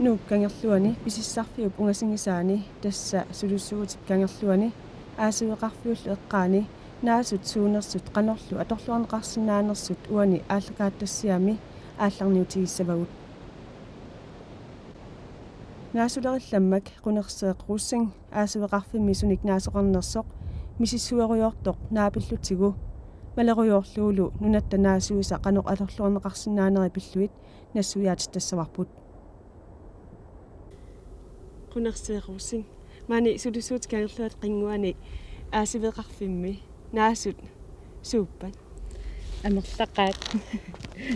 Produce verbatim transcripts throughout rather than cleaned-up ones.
Nuup Kangerluani pisissarfiup ungasigisaani, tassa Sulissuutip Kangerluani aasiveqarfiullu eqqaani, naasut suunersut qanorlu atorluarneqarsinnaanersut uani aallakaatitassiami aallarniutigissavagut. Naasulerillammak Qunerseeq Rosing aasiveqarfimmi sunik naasoqarnersoq misissuerujoortoq naapillutigu malerujoorlugulu nunatta naasuisa qanoq atorluarneqarsinnaaneri pillugit nassuiaatittassavarput. Qunerseeq Rosing. Maani Sulissuutip Kangerluata qinnguani aasiveqarfimmi naasut suuppat? Amerlaqaat.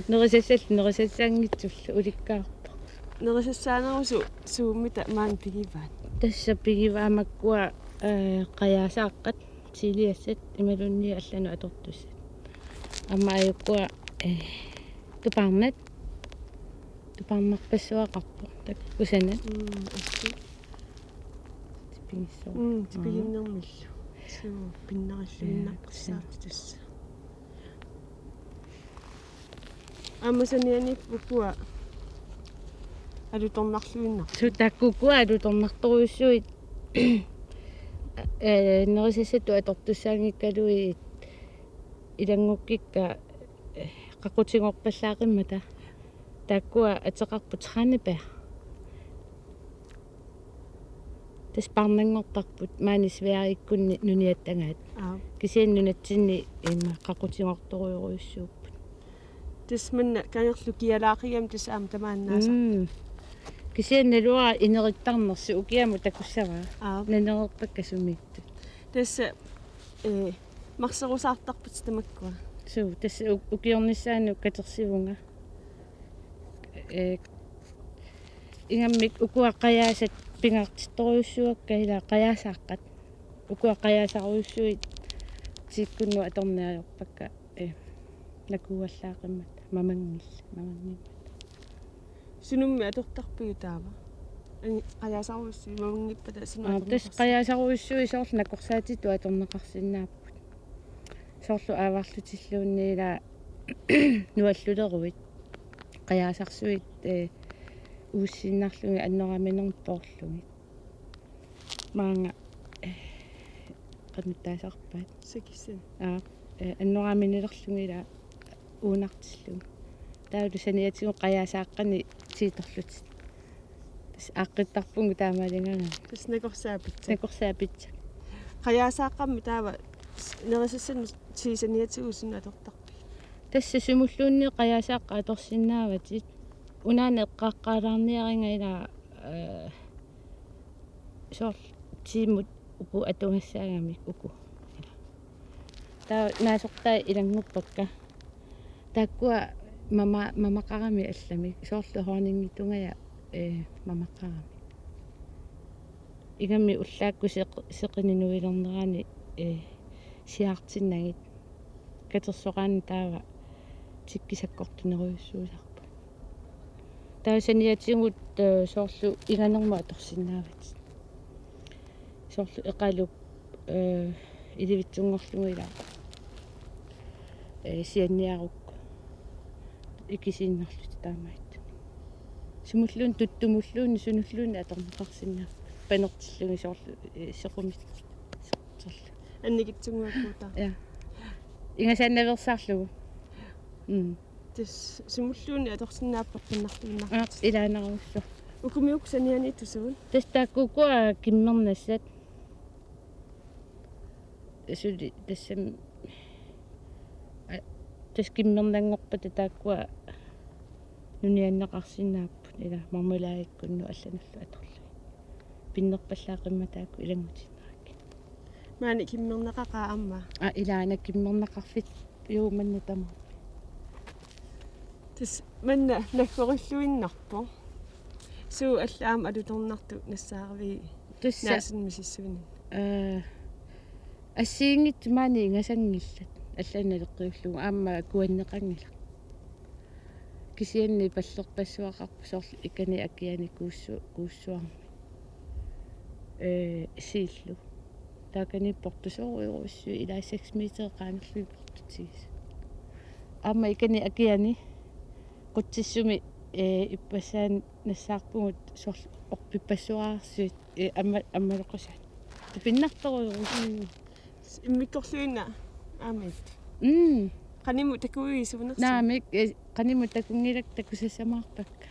Nerisassallu nerisassanngitsullu ulikkaarpoq. Nerisassaanerusoq suummita maani pigivaat? Tassa pigivaat makkua, ee, qajaasaaqqat, siiliassat imaluunniit allanut atortussat. Aamma ajukkua, ee, tupaarnat. Tupaarnarpassuaqarpoq. Takusanat. Mm, assi. Tipigissoq. Mm, tipiginnermillu. Suu, pinnarilluinnaqqissaartut tassa. Aamma sanianiippoq ukua alutornarluinnarput. Suu, taakku ukua alutornartorujussuit, ee, nerisassatut atortussaanngikkaluit ilanngukkikka, ee, qaqutigorpallaaqimmata. Taakkua ateqarput tranebær. Tassa paarnanngortarput maani Sverigekkunni nuniattagaat. Aap. Kisianni nunatsinni imma qaqutigortorujorujussuupput. Tassa manna kangerluk kialaaqigami tassa aamma tamaannaasa. Mm. Kisianni naluara inerittarnersoq ukiamut takussavaa. Aap. Nanereerpakka sumiittut. Tassa, ee, marserusaartarput tamakkua. Suu, tassa u-, ukiornissaanut katersivunga. Ee, ingammik ukua qajaasat pingaartittorujussuakka ila qajaasaaqqat. Ukua qajaasarujussuit tiikkunnut atorneq ajorpakka, ee, nakuuallaaqimmata, mamanngil-, mamanngimmata. Sunummi atortarpiuk taava? Ani-, qajaasarujussuit mamanngippata sunut atorneqarsi-? Aa, tassa qajaasarujussuit soorlu nakorsaatitut atorneqarsinnaapput. Soorlu aavaarlutilluunniit ila nualluleruit. Qajaasarsuit, ee, uussiinnarlugit annoraaminermut poorlugit. Maanga, ee, qanoq taasarpaat. Sakissan. Aa, ee, annoraaminilerlugit ila uunartillugit. Taavalu saniatigut qajaasaaqqani tiitorlutit. Tassa aaqqittarpugut taamaalingagami. Tassa nakorsaapitsa. Nakorsaapitsa. Qajaasaaqarmi taava s-, nerisassanut sisaniatigut sunut atortarpigit? Tassa sumulluunniit qajaasaaqqat atorsinnaavatit. Unaana eqqaaqqaalaarniariga ila, ee, soorlu tiimut uku atugassaagamik uku. Taava naasortai ilannguppakka. Taakkua mama-, mamaqaramik allamik. Soorlu honningitungaja, ee, mamaqaramik. Ingammik ullaakkut seq-, seqineq nuilernerani, ee, siaartinnagit. Katersoqaanni taava tikkit sakkortunerujussuusarput. Taava saniatigut, ee, soorlu iganermut atorsinnaavatit. Soorlu eqalup, ee, ilivitsunngorlugu ila, ee, sianniarukku ikisiinnarlutik taamaattut. Sumulluunniit tuttumulluunniit sunulluunniit atorneqarsinnaapput. Panertillugit soorlu, ee, sequmit. Soorlu. Annikitsunnguakkuutaaq. Ja. Ingasaannaveersaarlugu. Mm. Tassa sumulluunniit atorsinnaapput peqqinnaarluinnartut. Aa, ilaannaruullu. Ukumi uku sanianiittut suut? Tassa taakku ukua kimmernassat. Suli tassami, aa, tassa kimmernanngorpata taakkua nunianneqarsinnaapput ila marmelaadikkunnut allanullu atorlugit. Pinnerpallaaqimmat taakku ilanngutinneqakkit. Maani kimmerneqaqaaq aamma? Aa, ilaana kimmerneqarfik juumanna tamaat. Tassa manna naggorilluinnarpoq. Suut allat aamma alutornartut nassaarivigit? Tassa. Naasunik misissuineq. Ee, assigiinngitsut maani ingasanngillat. Allanut naleqqiullugu aamma kuanneqanngilaq. Kisianni pallerpassuaqarpoq soorlu ikani akiani kuussu-, kuussuarmi. Ee, siillu. Taakani portusoorujorujussuit ilaa seks meter qaangerlugit portutigisut. Aamma ikani akiani qutsissumi Ee, ippassaani nassaarpugut soorlu orpippassuararsuit, ee, amma-, ammaloqqusaat. Tupinnartorujussuit. Mm. Immikkorluinnaq aamma. Mm. Qanimut takuisiunersoq? Naamik, ee, qanimut takunngilakka, takusassamaarpakka.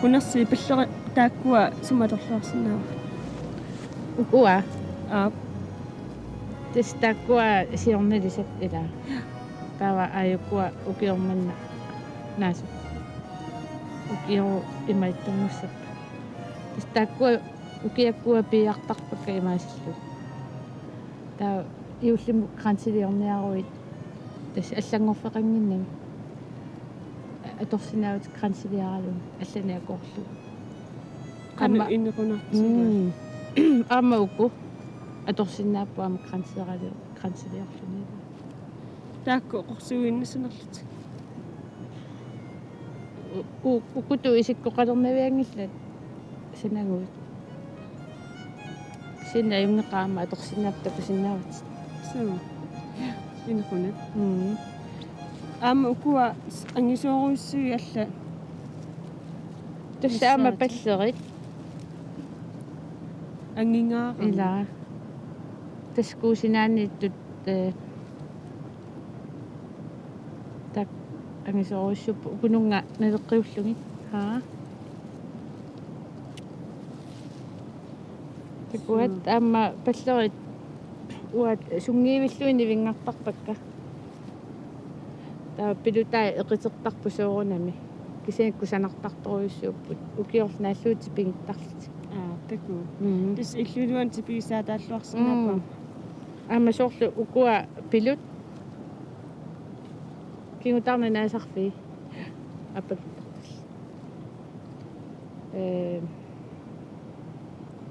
Kunersi, pallori taakkua sumut atorluarsinnaava? Ukua? Aap. Tassa taakkua siornalisat ilaa. Taava aajukua ukioq manna naasut. Ukioq ima ittunngussappat. Tassa taakkua ukiakkua piiartarpakka imaasillugu. Taava juullimut kransiliorniaruit, tassa allanngorfeqannginnami. Atorsinnaavutit kransiliaralugit allani akoorlugu. Qanoq aamma inequnartigaa? Mm. Aamma uku atorsinnaapput aamma kransileralu-, kransiliorluni. Taakku oqorsuinnassanerlutik. U-, u-, ukutut isikkoqalernavianngillat sanaguit. Kisianni ajunngeqaaq aamma atorsinnaapput takusinnaavutit. Suu. Inequnaq. Mm. Aamma ukua s-, angisoorujussuit allat. Tassa aamma nassaat. Pallerit. Angingaarami. Ilaa. Tassa kuusinaaniittut, ee, taakku angisoorujussuupput ukununnga naleqqiullugit. Haa. Takuat. Suu. Aamma pallerit uanga sungiivillugit nivinngartarpakka. Taava pilutai eqitertarput soorunami. Kisianni kusanartartorujussuupput. Ukiorlu naallugu tipigittarlutik. Aa, takuuk. Mm. Tassa illup iluani tipigissaataalluarsinnaapput. Mm. Aamma soorlu ukua pilut. Kingutaarnani naasarfii. Aappalu. Ee,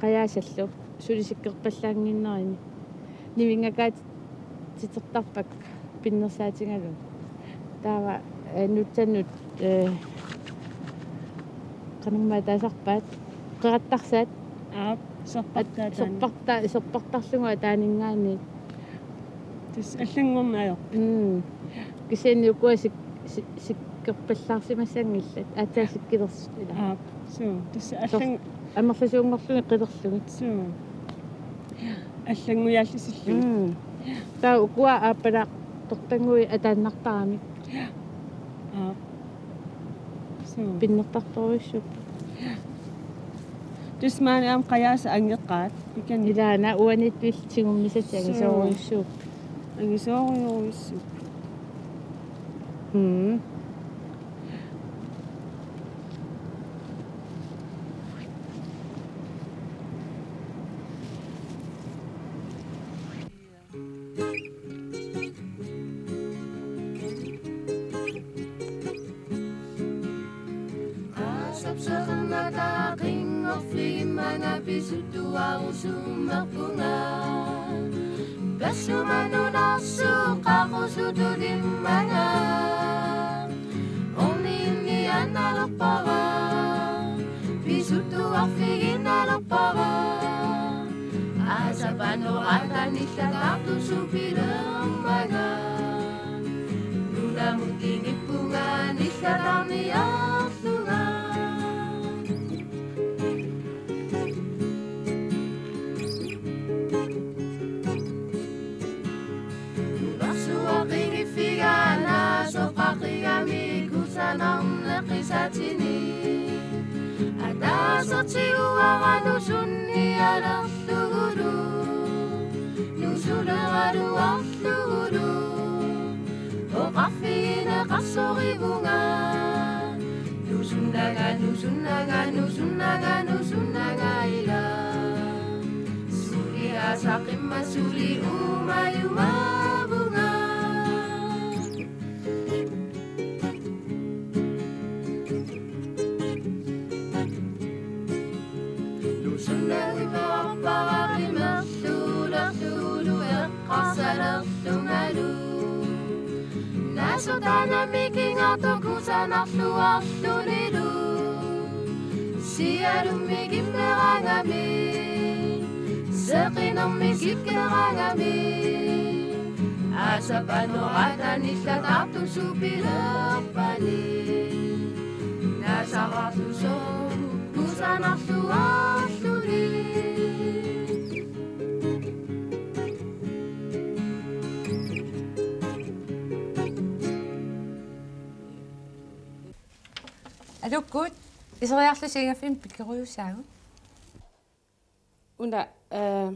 qajaasallu sulisikkerpallaannginnerini nivinngakaatitertarpakka pinnersaatigalugu. Taava, ee, nuutsanut, ee, qanormaa taasarpaat, qerattarsaat. Aap, serpartaa at-, taanna. Serparta-, serpartarlugu ataaninngaanniit. Tassa allannguinnarpoq. Mm. Kisianni ukua sik-, sik-, sikkerpallaarsimassanngillat. Aatsaat sikkilersut ilaa. Aap. Suu. Tassa allan- Amerlasuunngorlugit qilerlugit. Suu. Allannguiaallisillugit. Mm. Taava ukua aappalaartortannguit ataannartaramik. Aap. Suu. Pinnertartorujussuupput. Tassa maani aamma qajaasat angeqaat. Ikan. Ilaana uaniittuillu tigummisat. Suu. Angisoorujussuupput. Angisoorujussuupput. Mm. Asap seqernataa qinngorfigimmanga pisuttuarusummerpunga. Tassunga nunarsuup qaqusutut immanga. Orniginniaannalerpara, pisuttuarfigiinnalerpara. Asap anorata nillataartussooq pilermanga. Nunamut tigippunga nillataarniarlunga. Nunarsuaq qingiffigaana soqaqigami kusanarneq qisaatini. Ataasertiguara nusunnialerlugulu, nusuleraluarlugulu. Oqarfigineqarsorivunga. Nusunnanga, nusunnanga, nusunnanga, nusunnanga ila. Suli asaqimmat suli uumajumavunga. Nusunnanga uimaarpara qimerluulerlugulu eqqarsalerlungalu. Nasoq taanna mikinngartoq kusanarluarlunilu. Sialummik immerangami, seqinermik sikkerangami. Asap anorata nillataartussooq pilerpani. Nasarartussooq kusanarluarluni. Aluukkut, iseriarlusi ingaffimmi pikkorujussuugut. Una, eh,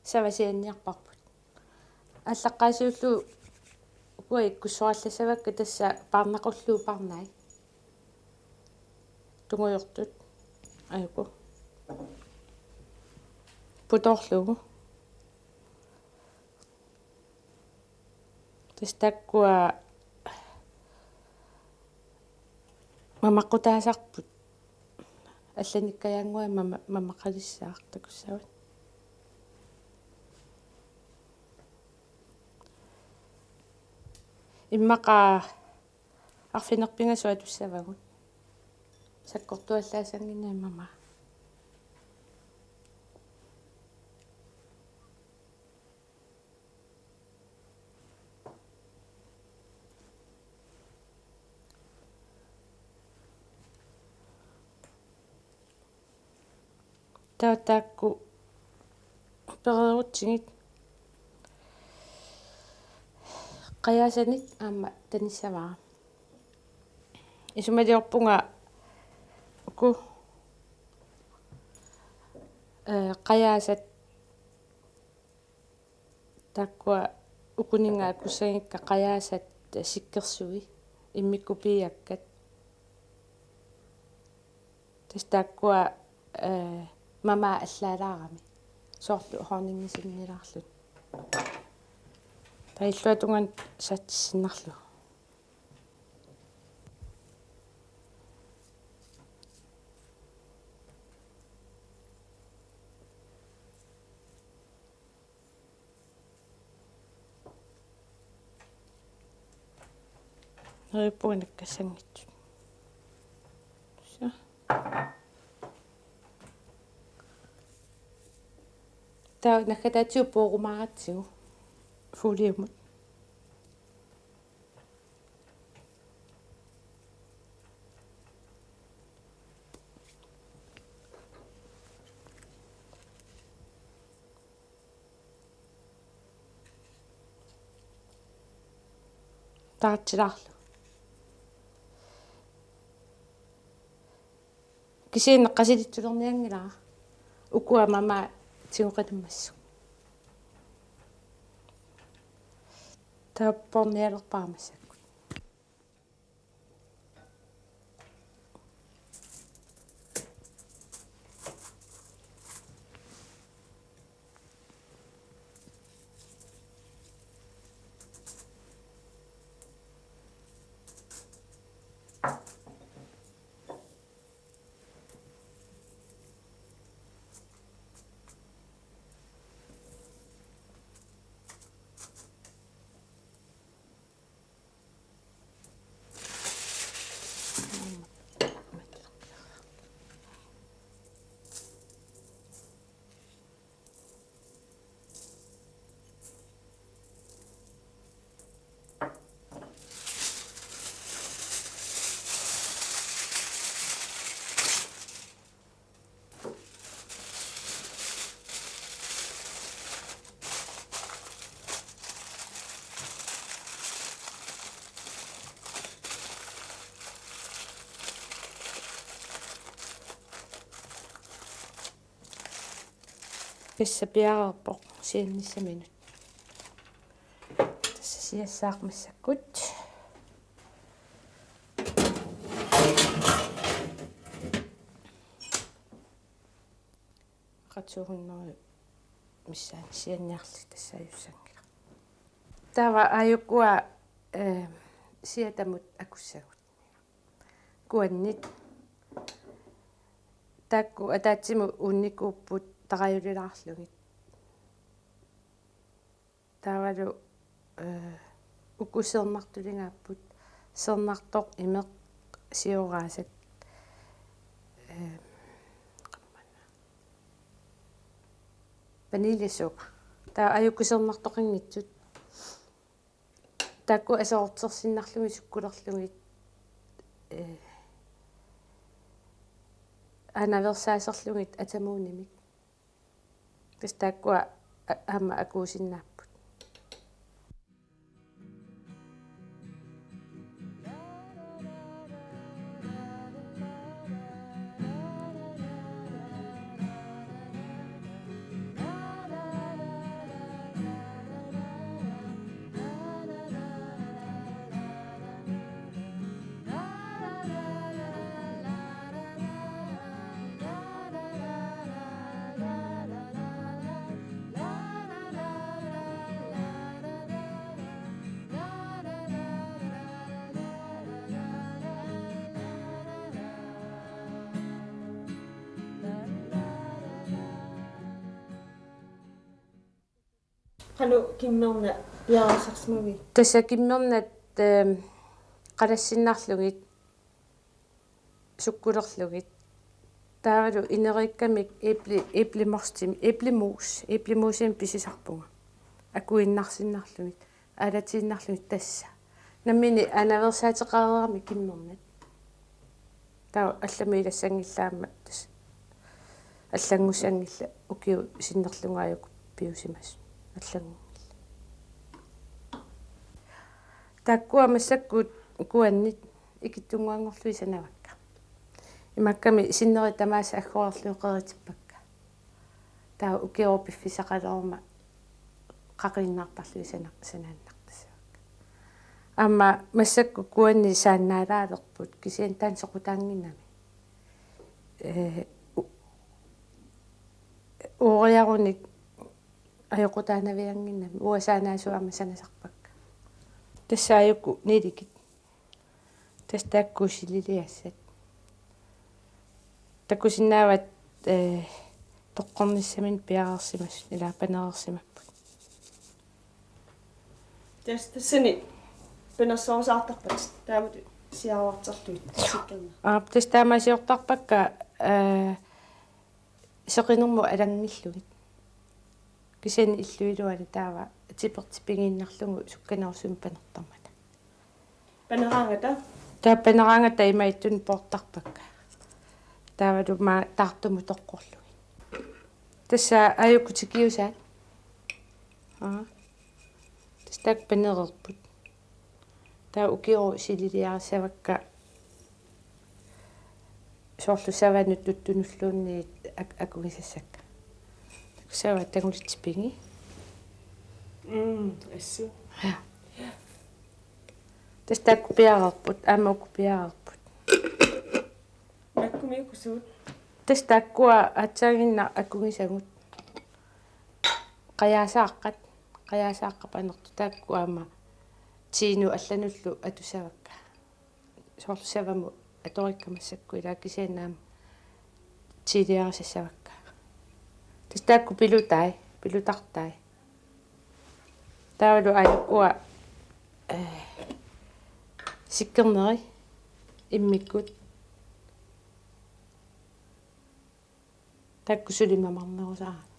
savasianniarparput. Aallaqqaasiullu ukua ikkussorallassavakka, tassa paarnaqullugu paarnai. Tungujortut. Ajuku. Putoorlugu. Tassa taakkua mamaqqutaasarput. Allanikkajaannguaq mama-, mamaqalissaaq takussavat. Immaqa arfineq-pingasut atussavagut. Sakkortuallaassanngimmat mama. Taava taakku pereerutsigit qajaasanik aamma tanissavara. Isumaliorpunga uku, eh, qajaasat taakkua ukuninnga akussagikka qajaasat sikkersui immikkut piiakkat. Tassa taakkua, eh, mama allaalaarami. Soorlu honningisinnilaarluni. Taava illuatungaanut saatsissinnarlugu. Neriuppunga nakkassanngitsut. Suu. Taava nakkataatsigut puurumaaratsigu. foliemut. Taartilaarlu. Kisianni qasilitsulernianngilara. Ukua mama tigoqalimmassuk. Taava poornialerpara massakkut. Tassa piareerpoq siannissaminut. Tassa siassaaq massakkut. Qatsuuhunneru missaani sianniarli tassaajussanngilaq. Taava aajukua, eh, siatamut akussagut. Kuannit. Taakku ataatsimut uunnikuupput tarajulilaarlugit. Taavalu, eh, uku siornartulingaapput, siornartoq imeq sioraasat, eh, vaniljasukkar. Taava aajukua siornartoqanngitsut. Taakku aserortersinnarlugit sukkulerlugit, eh, aanaveersaaserlugit atamuunimik. Tassa taakkua a-, aamma akuusinnaapput. Qanoq kimmernat piareersarsimavit? Tassa kimmernat, ehm, qalassinnarlugit, sukkulerlugit. Taavalu ineriikkamik æble-, æblemostimi, æblemos, æblemosimik pisisarpunga. Akuinnarsinnarlugit, aalatiinnarlugit tassa. Nammineq aanaveersaateqareerami kimmernat. Taava allamik ilassanngilaat aamma tassa. Allanngussanngillat ukiut sinnerlugit aajuku piusimasut. Allanngillat. Taakkua massakkut kuannit ikittunnguanngorlugit sanavakka. Imakkami sinneri tamaasa aggoreerlugit qeritippakka. Taava ukioq piffissaqalermat qaqiinnartarlugit sana-, sanaannartassavakka. Aamma massakkut kuannit saannaalaalerput kisianni taanna soqutaannginnami. Eh, u-, uuriarunik ajoqutaanaviannginnami, uanga saannaasua aamma sanasarpakka. Tassa aajuku nilikit. Tassa taakku sililiassat. Takusinnaavat, eh, toqqornissaminut piareersimasut, ilaa panereersimapput. Tassa tassani panersorusaartarpat taamatut siaruarterlugit sikkerna. Aap, tassa taamaasiortarpakka, eh, seqinermut alanngillugit. Kisianni illup iluani taava tipertik pigiinnarlugu sukkanerusumik panertarmata. Paneraangata? Taava paneraangata imaattunik poortarpakka. Taavalu aamma taartumut toqqorlugit. Tassa aajuku tikiusaat. Aa. Tassa taakku panereerput. Taava ukioq sililiarissavakka soorlu savanut tuttunulluunniit ak-, akugisassakka. Takussava tangulitsipigi? Mm, assut. Ja. Tassa taakku piareerput, aamma uku piareerput. Makkumiuku suut? Tassa taakkua aatsaannguaq akugisagut. Qajaasaaqqat, qajaasaaqqat panertut taakku aamma tiinut allanullu atussavakka. Soorlu savamut atorikkama massakkut ilaa kisianni aamma tiiliarisassavakka. Tassa taakku pilutai, pilutartai. Taavalu aajuku, eh, sikkerneri immikkut. Taakku suli mamarnerusaramik.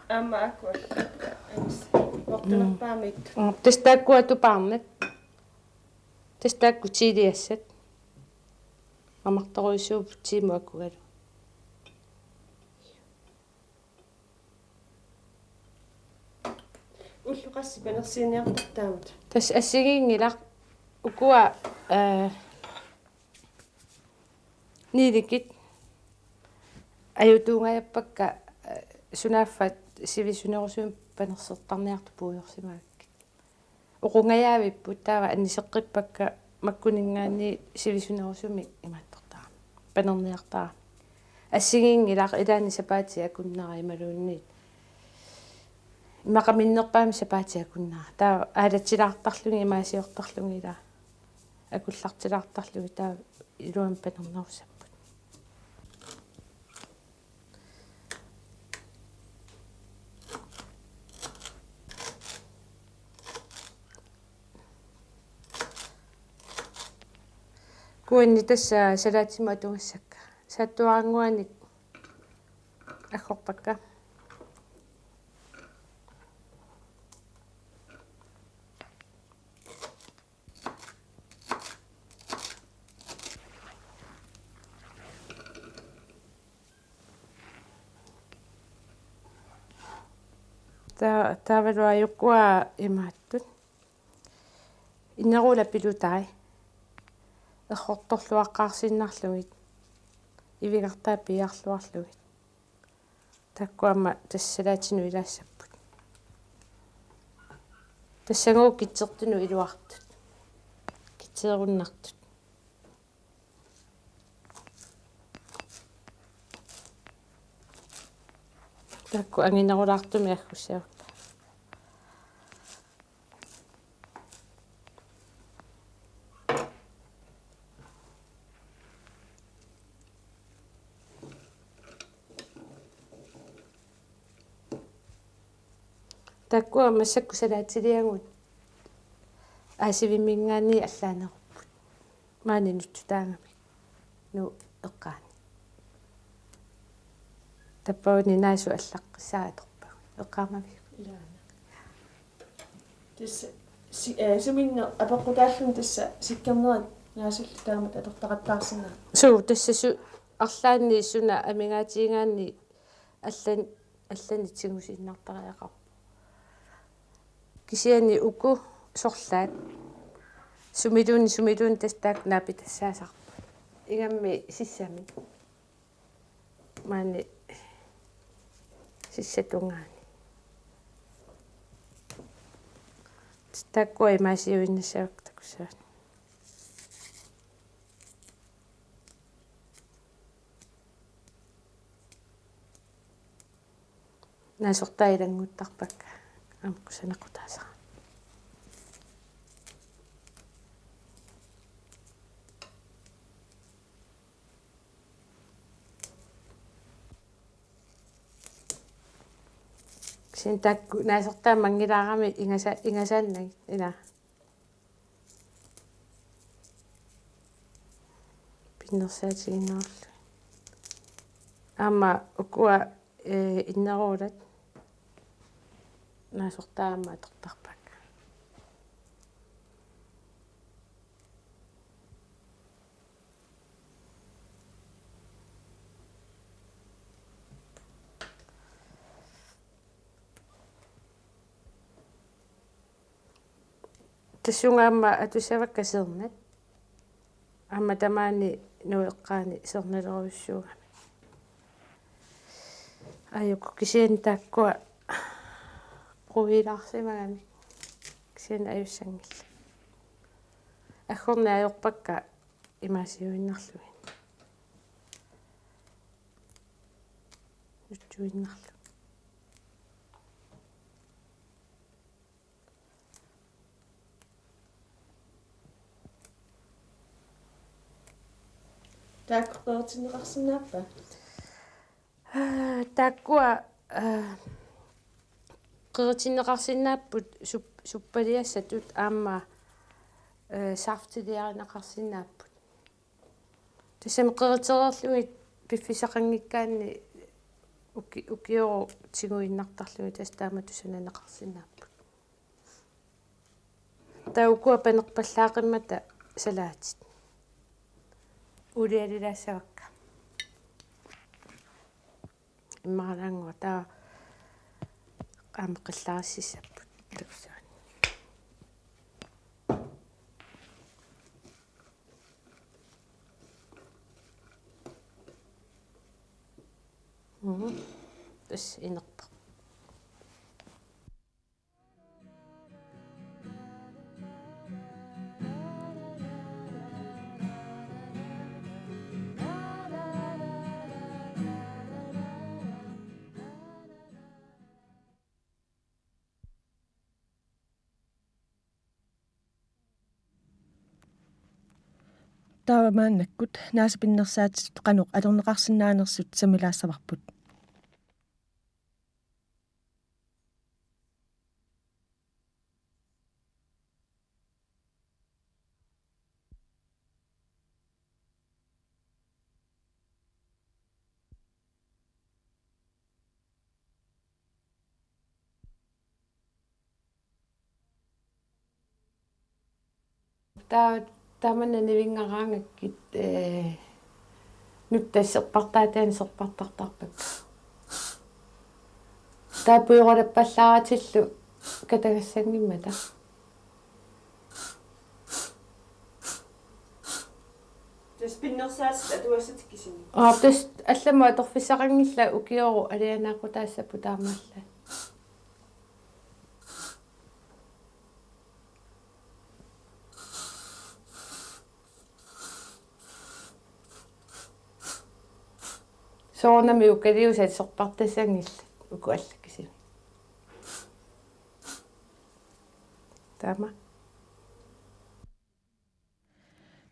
Aamma aajuku. Aamma. Portunerpaamik. Mm, tassa taakku atupaarnat. Tassa taakku tiiliassat. Mamartorujussuupput tiimut akugalu. Ullut qassit panersiiniartartut taamatut? Tassa assigiinngilaq ukua, eh, nilikit ajutuungajappakka, eh, sunaaffa sivisunerusumik panersertarniartut puigorsimavakkit. Oqungajaavipput taava aniseqqippakka makkuninngaanniit sivisunerusumik imaattortarami. Panerniartarami. Assigiinngilaq ilaanni sapaatip akunnera imaluunniit. Immaqa minnerpaamik sapaatip akunnera. Taava aalatsilaartarlugit imaasiortarlugit ilaa. Akullartilaartarlugit taava iluamik panernerussapput. Kuanni tassa salaatimut atugassakka. Saattuarannguanik aggorpakka. Ta-, taavalu aajuku imaattut. Inerulat pilutai. Errortorluaqqaarsinnarlugit. Ivigartaat piiarluarlugit. Taakku aamma tassa salaatinut ilaassapput. Tassagooq kitsertunut iluartut. Kitseerunnartut. Taakku anginerulaartumik aggussavakka. Taakkua massakkut salaatiliagut aasivimminngaanniit allaanerupput. Maani nutsutaagamik. Nuu eqqaani. Tappavani naasut allaqqissaat atorpagut. Eqqaamaviuk? Ilaana. Tassa si-, eh, suminnut apeqqutaalluni tassa sikkernerit naasullu taamatut atortaqattaarsinnaanera. Suu, tassa su-, arlaanni suna amigaatigigaanni allan-, allanik tigusiinnartariaqarpoq. Kisianni uku sorlaat sumiluunniit, sumiluunniit tassa taakku naapitassaasarput. Ingammik sissamik. Maani sissatungaani. Tassa taakkua imaasiuinnassavakka takussavat. Naasortaa ilannguttarpakka. Aamma kusanaqutaasara. Kisianni taakku naasortaa manngilaarami ingasa-, ingasaannagit ilaa. Pinnersaatiginnarlugit. Aamma ukua, eh, inneruulat naasortaa aamma atortarpakka. Tassunga aamma atussavakka seernat. Aamma tamaani nueqqaani seernalerujussuugami. Ajuku kisianni taakkua quilaarsimagamik. Kisianni ajussanngillat. Aggorneq ajorpakka imaasiuinnarlugit. Nutsuinnarlugit. Taakku qeritinneqarsinnaappat? Aa, taakkua, aa, qeritinneqarsinnaapput sup-, suppaliassatut aamma, aa, saftiliarineqarsinnaapput. Tassami qeritereerlugit piffissaqanngikkaanni uki-, ukioru tiguinnartarlugit tassa taamatut sananeqarsinnaapput. Taava ukua panerpallaaqqimmata salaatit. Uulialilaassavakka. Immaqa laannguaq taava aamma qillarississapput takussaani. Mhm. Tassa inerpoq. Taava maannakkut naasat pinnersaatitut qanoq atorneqarsinnaanersut sammilaassavarput. Taa-, tamanna nivinngaraangakkit, ee, nuttat serpartaataanni serpartartarpakka. Taava pujoralappallaaratillu katagassanngimmata. Tassa pinnersaatit atugassatit kisianni. Aa, tassa allamut atorfissaqanngillat ukioru alianaaqutaassapput taamaallaat. Soorunami ukaliusat serpartassanngillat uku allakisimi. Taama.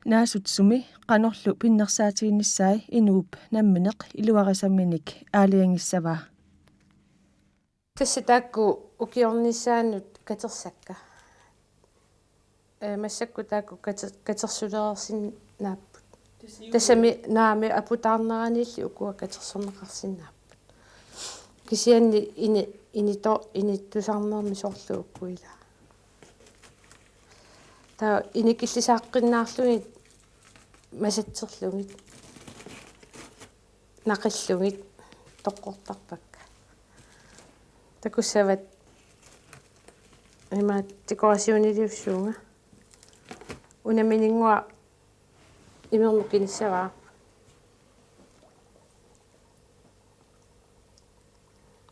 Naasut sumi qanorlu pinnersaatiginnissai inuup nammineq iluarisaminik aalajangissavaa. Tassa taakku ukiornissaannut katersakka. Ee, massakkut taakku kate-, katersulereersinnaapput. Tassami naami aputaarneranilli ukua katersorneqarsinnaapput. Kisianni ini-, inito-, inittusarnermi soorlu ukku ila. Taava inikillisaaqqinnaarlugit masatserlugit. Naqillugit toqqortarpakka. Takussavat ima dekorationiliussuunga. Unamininnguaq imermut kinissavaa.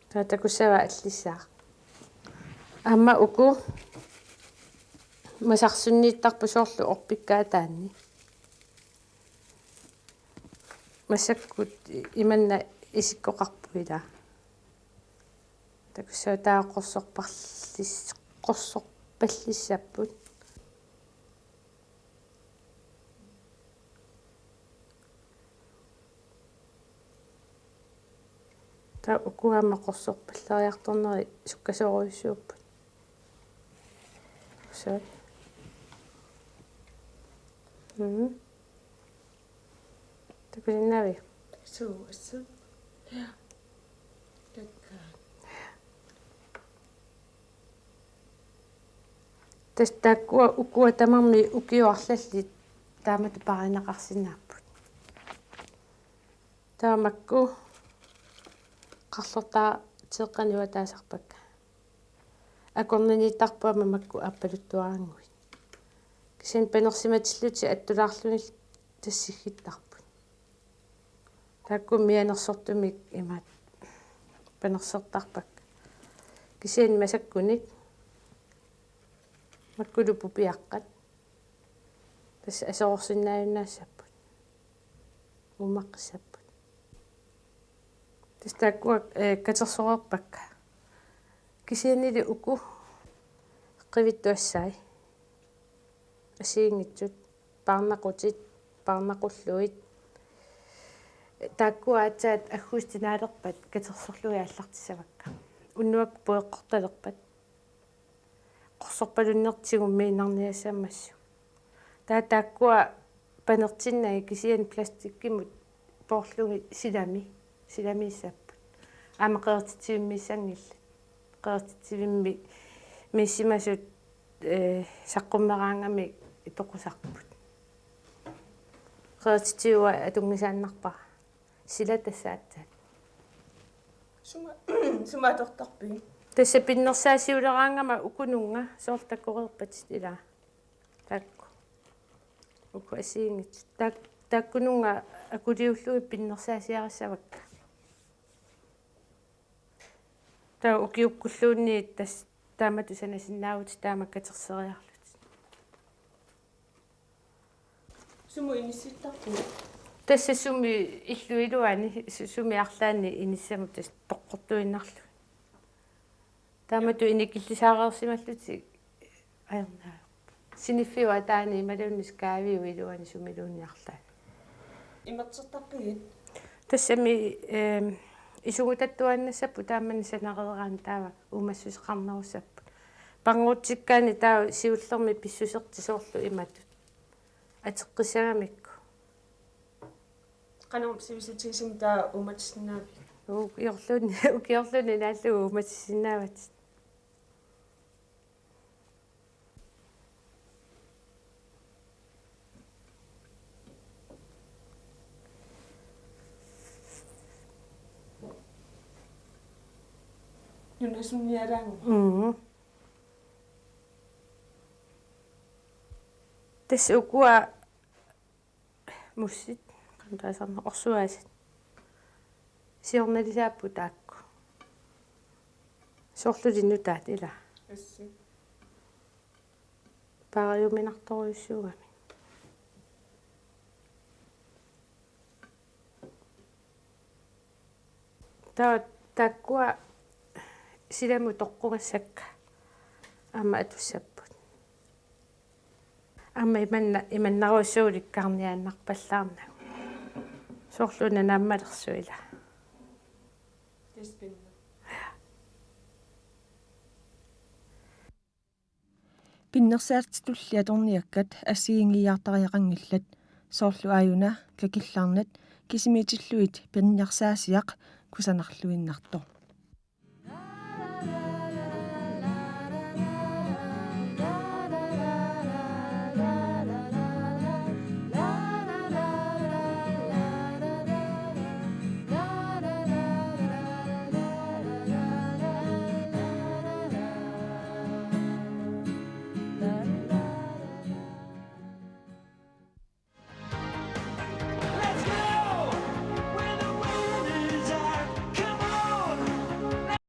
Taava takussavaa allissaaq. Aamma uku masarsunniittarput soorlu orpikkaataanni. Massakkut imanna isikkoqarput ila. Takussavaa taava qorsorparlis-, qorsorpallissapput. Taava uku aamma qorsorpalleriartorneri sukkasoorujussuupput. Suu. Mhm. Takusinnaaviuk? Suu, assut. Takka. Tassa taakkua ukua tamarmik ukiut arlallit taamatut paarineqarsinnaapput. Taava makku qarlortaa teeqqanik taasarpakka. Akornanniittarput aamma makku aappaluttuarannguit. Kisianni panersimatillutik attulaarlugit tassiggittarput. Taakku mianersortumik imaat panersertarpakka. Kisianni masakkunik makkulu pupiaqqat. Tassa aserorsinnaajunnaassapput. Uummaqqissapput. Tassa taakkua, eh, katersoreerpakka. Kisiannili uku qivittuassai. Assigiinngitsut, paarnaqutit, paarnaqullugit. Taakkua aatsaat aggustip naalerpat katersorlugit aallartissavakka. Unnuakkut pueqqortalerpat qorsorpalunnertik tigummiinnarniassammassuk. Taava taakkua panertinnagit kisianni plastikkimut poorlugit silami, silamiissapput. Aamma qerititsivimmiissanngillat. Qerititsivimmi miissimasut, eh, saqqummeraangamik toqusarput. Qerititsivik atunngisaannarpara. Sila tassa aatsaat. Suma, suma atortarpigit? Tassa pinnersaasiuleraangama ukununnga soorlu takoreerpatit ilaa. Taakku. Uku assigiinngitsut. Taak-, taakkununnga akuliullugit pinnersaasiarissavakka. Taava ukiukkulluunniit tassa taamatut sanasinnaavutit taama katerseriarlutit. Sumut inissittarpigit? Tassa sumi illup iluani, su-, sumi arlaanni inissamut tassa toqqortuinnarlugit. Taamatut inikillisaareersimallutik ajornaapput. Siniffiup ataani imaluunniit skaaviup iluani sumiluunniit arlaat. Imertertarpigit? Tassami, ehm, isugutattuaannassapput taamani sanareeraanni taava uumassuseqarnerussapput. Panngutsikkaanni taava siullermik pissusertik soorlu imatut. Ateqqissagamikku. Qanoq sivisutigisumik taava uumatissinnaavigit? Ukiorluunniit, ukiorluunniit naallugu uumatissinnaavat. Nunasummialaannguaq. Mm. Tassa ukua mussit, qanoq taasarnera, orsuaasat. Siornalisaapput taakku. Soorlu nutaat ilaa. Assi. Paariuminartorujussuugamik. Taava taakkua silamut toqqugassakka aamma atussapput. Aamma imanna-, imannarujussuulikkaarniaannarpallaarnagu. Soorlu una naammalersut ilaa. Det er spændende. Pinnersaatitulli atorniakkat assigiinngiiaartariaqanngillat, soorlu aajuna kakillarnat kisimiitillugit pinnersaasiaq kusanarluinnartoq.